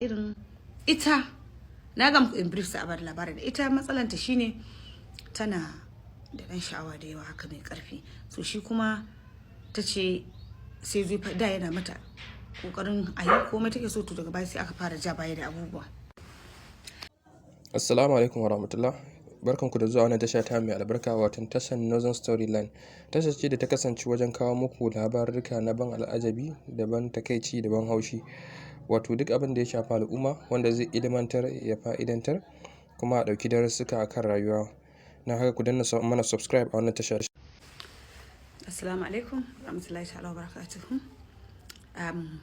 Irin ita na ga muku in brief sai a bada labarin ita. Matsalanta shine tana da ɗan sha'awa da yawa haka mai ƙarfi. So shi kuma ta ce sai zai da yana mata ƙoƙarin a yi komai take so. To daga baya sai aka fara ja baya da abubuwa. Assalamu alaikum warahmatullah. Barkanku da zuwa wannan tasha ta mai albarka, wato tashar Northern Storyline. Tashar ce da ta kasance wajen kawo muku labarurruka na ban al'ajabi da ban takaici da ban haushi. Wato duk abin da ya shafi al'umma wanda zai ilmantar, ya fa'idantar, kuma a ɗauki darussuka akan rayuwa. Na haka ku danna mana subscribe a wannan tasha. Assalamu alaikum warahmatullahi ta'ala wabarakatuhu.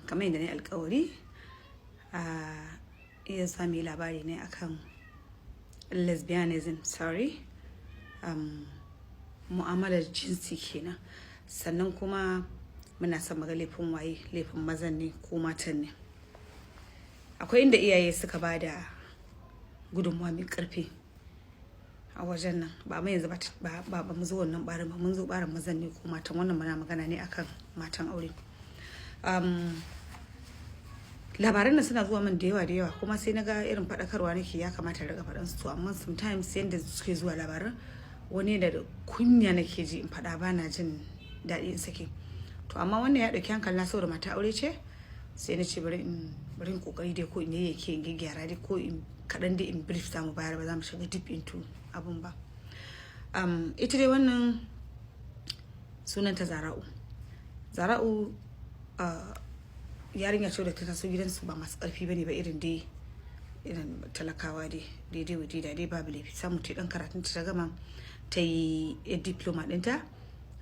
Kamar yadda na yi alkawari, iya za mu yi labari ne akan lesbianism, sorry, mu'amalar jinsi kenan. Sannan kuma muna son muga laifin waye, laifin mazan ne ko matan ne. Akwai inda iyaye suka ba da gudunmawa mai karfi a wajen nan. Ba mu yanzu ba, ba mu zo wannan barin ba, mun zo barin mazan ne ko matan. Wannan muna magana ne akan matan aure. Labaran nan suna zuwa min da yawa da yawa, kuma sai na ga irin faɗakarwa nake ya kamata riga faɗan su. Amma sometimes yanda suke zuwa labaran, wani da kunya nake ji in faɗa, ba na jin daɗi in sake. To amma wannan ya ɗauki hankali na saboda mata aure ce. Sai na ce bari in kokari dai ko in yayyake, in gyaggyara dai, ko in kaɗan dai in brief za mu bayar, ba za mu shiga deep into abun ba. Ita dai wannan sunanta Zara'u. Zara'u yarinya ce da ta taso gidansu ba masu ƙarfi bane ba, irin dai irin talakawa dai, daidai wa da dai, babu laifi. Samu ta dan karatun ta gama, ta yi diploma ɗinta,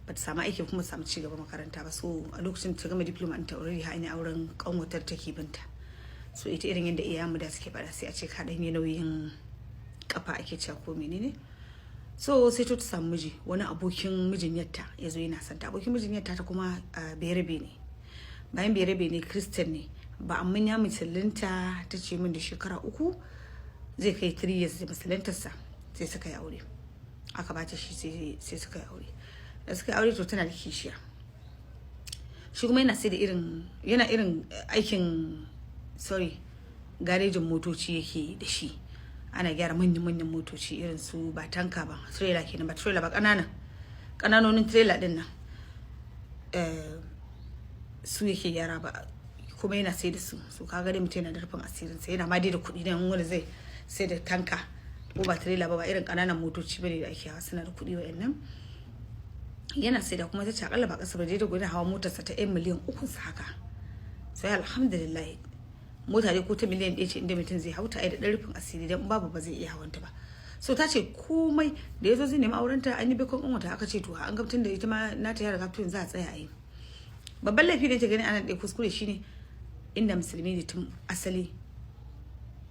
ba ta samu aiki kuma samu ci gaba makaranta ba. So a lokacin ta gama diploma ɗinta, already har an yi auren kanwatar take binta. So ita irin yadda iyayenmu da suke faɗa, sai a ce ka ɗan yi nauyin kafa ake cewa ko menene. So sai ta samu miji, wani abokin mijin yatta ya zo yana santa. Abokin mijin yatta ta kuma Bayarabe ne. Bayan Bayarabe ne, Christian ne ba, amma ya musulunta. Ta ce min da shekara 3, zai kai 3 years da musuluntarsa, sai suka yi aure. Aka bata shi, sai suka yi aure. Da suka yi aure, to tana da kishiya. Shi kuma yana sai da irin, yana irin aikin, sorry, garejin motoci yake da shi. Ana gyara manyan-manyan motoci irin su, ba tanka ba, trailer kenan, ba trailer ba, ƙananan ƙananonin trailer din nan su yake gyara ba, kuma yana sai da su. Su kaga dai mutum yana da rufin asirin sai yana ma dai da kuɗi, dan wanda zai sai da tanka ko ba trailer ba, ba irin ƙananan motoci bane da ake hawa, suna da kuɗi wayannan. Yana sai da kuma ta ce akalla ba kasa ba daidai gudan hawa motarsa ta 'yan miliyan 3 sa haka. Sai alhamdulillah, mota dai ko ta miliyan 1 ce, inda mutum zai hauta ai da ɗan rufin asiri, dan babu ba zai iya hawanta ba. So ta ce komai da ya zo zai nemi aurenta, an yi bikon wata, aka ce to an gamtun da ita ma nata ya riga tun za a tsaya a yi. Babban laifi da ta gani ana ɗaya kuskure shine inda Musulmi ne tun asali.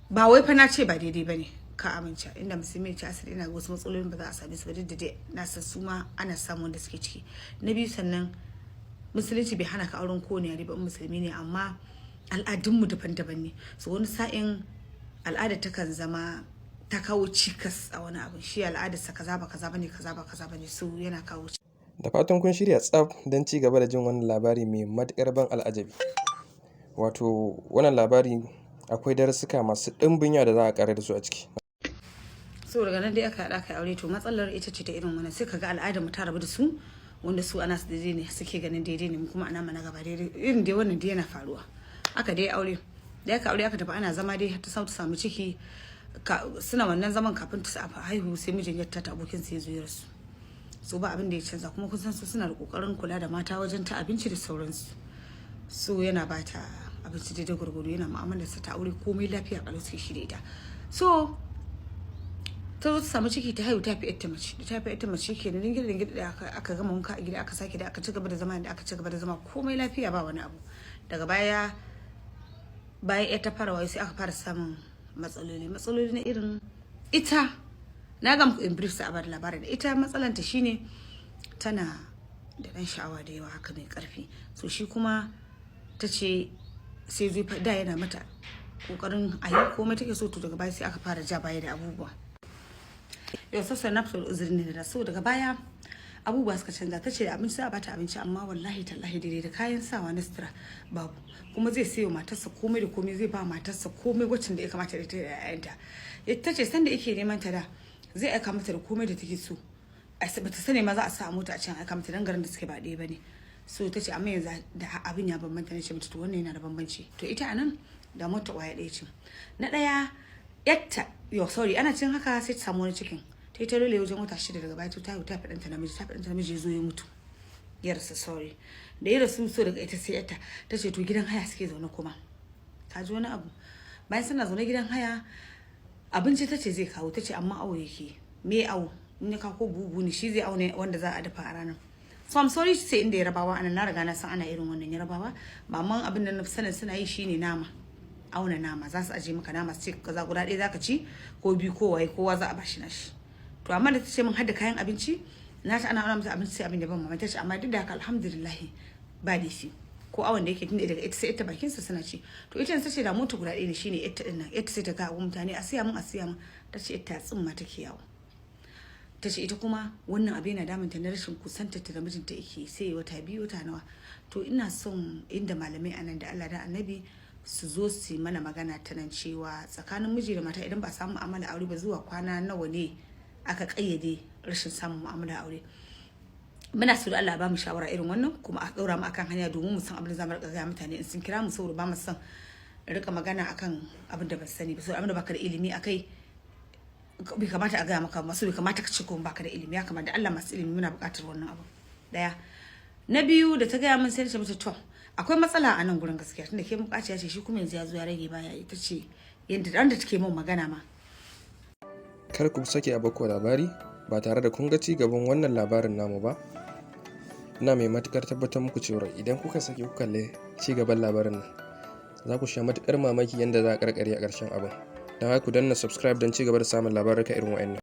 Ba wai fa na ce ba daidai ba ne ka amince. Inda Musulmi ne asali, ina ga wasu matsalolin ba za a same su ba, duk da dai na san su ma ana samun wanda suke ciki. Na biyu, sannan Musulunci bai hana ka auren kowane yare ba in Musulmi ne, amma al'adunmu daban-daban ne. So wani sa'in al'ada takan zama ta kawo cikas a wani abu. Shi al'adarsa kaza ba kaza bane, kaza ba kaza bane, so yana kawo. Da fatan kun shirya tsaf don ci gaba da jin wannan labari mai matuƙar ban al'ajabi. Wato wannan labari akwai darussuka masu ɗimbin yawa da za a ƙarar da su a ciki. So daga nan dai aka haɗa aka aure. To matsalar ita ce ta irin wannan, sai kaga al'adar mu ta rabu da su, wanda su ana su daidai ne, suke ganin daidai ne, kuma ana mana gaba daidai. Irin dai wannan dai yana faruwa. Aka dai aure, da aka aure aka tafi ana zama dai, ta samu ciki. Suna wannan zaman, kafin ta haihu sai mijin yatta ta abokin sai ya zo ya rasu. So ba abin da ya canza. Kuma kun san su suna da kokarin kula da mata wajen ta abinci da sauransu. So yana bata abinci daidai gwargwado, yana mu'amalarsa ta aure, komai lafiya kalau suke shi da ita. So ta zo ta samu ciki, ta haihu, ta fi ita mace. Da ta fi ita mace kenan, dingin dingin da aka gama wanka a gida, aka sake da aka ci gaba da zama. Da aka ci gaba da zama, komai lafiya, ba wani abu. Daga baya, bayan ya ta fara wayo, sai aka fara samun matsaloli. Matsaloli na irin ita na ga muku in brief sai a bada labarin ita. Matsalanta shine tana da ɗan sha'awa da yawa haka mai karfi. So shi kuma ta ce sai zai da yana mata kokarin a yi komai take so. To daga baya sai aka fara ja baya da abubuwa. Yau sassa na fito uzuri ne da so. Daga baya Abubuwa suka canza. Ta ce da abinci za a bata abinci, amma wallahi tallahi daidai da kayan sawa na sutura babu. Kuma zai sayo matarsa komai da komai, zai ba matarsa komai wacce da ya kamata da ita da 'ya'yanta. Ta ce sanda yake neman ta da zai aika mata da komai da take so, bata sani ma za a sa mota a can aika mata, dan garin da suke ba ɗaya bane. So ta ce amma yanzu da abin ya bambanta. Na ce mata to wannan yana da bambanci. To ita anan da mota kwaya ɗaya ce. Na ɗaya yatta yo, sorry, ana cin haka sai ta samu wani cikin. Ta yi ta lole wajen wata 6. Daga baya ta ta fi ɗanta namiji, ta fi ɗanta namiji ya zo ya mutu, ya rasu. Sorry, da ya rasu, so daga ita sai yatta. Ta ce to gidan haya suke zaune. Kuma ta ji wani abu, bayan suna zaune gidan haya, abinci ta ce zai kawo. Ta ce amma awo yake. Me awo? In ya kawo bubu ne shi zai aune wanda za a dafa a ranar. So I'm sorry to say, inda Yarabawa anan na riga na san ana irin wannan. Yarabawa ba, amma abin da na sanin suna yi shine nama, auna nama. Za su aje maka nama su ce kaza guda ɗaya zaka ci ko biyu ko waye, kowa za a bashi nashi. To amma da ta ce min har da kayan abinci na ta ana auna mata abinci, sai abin da ban mamaki. Ta ce amma duk da haka alhamdulillah ba laifi ko awon da yake, tunda daga ita sai ita bakin sa suna ci. To ita ta ce da mota guda ɗaya ne, shine ita din nan. Ita sai ta ga mutane, a siya mun, a siya mun. Ta ce ita tsimma take yawo. Ta ce ita kuma wannan abu yana damunta na rashin kusantar ta da mijinta yake, sai wata 2, wata nawa. To ina son inda malamai anan, da Allah da Annabi su zo su yi mana magana ta nan, cewa tsakanin miji da mata idan ba a samu mu'amala aure ba, zuwa kwana nawa ne aka kayyade rashin samun mu'amala aure? Muna so da Allah ba mu shawara irin wannan, kuma a ɗaura mu akan hanya domin mu san abin da zamu rika gaya mutane in sun kira mu, saboda ba mu san rika magana akan abin da ban sani ba. Saboda abin da baka da ilimi akai bai kamata a gaya maka masu, bai kamata ka ce ko baka da ilimi. Ya kamata Allah masu ilimi, muna buƙatar wannan abu daya. Na biyu, da ta gaya min sai na ce mata to akwai matsala a nan gurin gaskiya, tunda ke buƙaciya ce, shi kuma yanzu ya zo ya rage baya. Ita ce yanda dan da take min magana ma. Kar ku sake a baku labari ba tare da kun ga ci gaban wannan labarin namu ba. Ina mai matukar tabbatar muku cewa idan kuka sake kuka kalli ci gaban labarin nan, za ku sha matukar mamaki yadda za a karkare a ƙarshen abin. Don haka ku danna subscribe don ci gaba da samun labaruka irin wa'annan.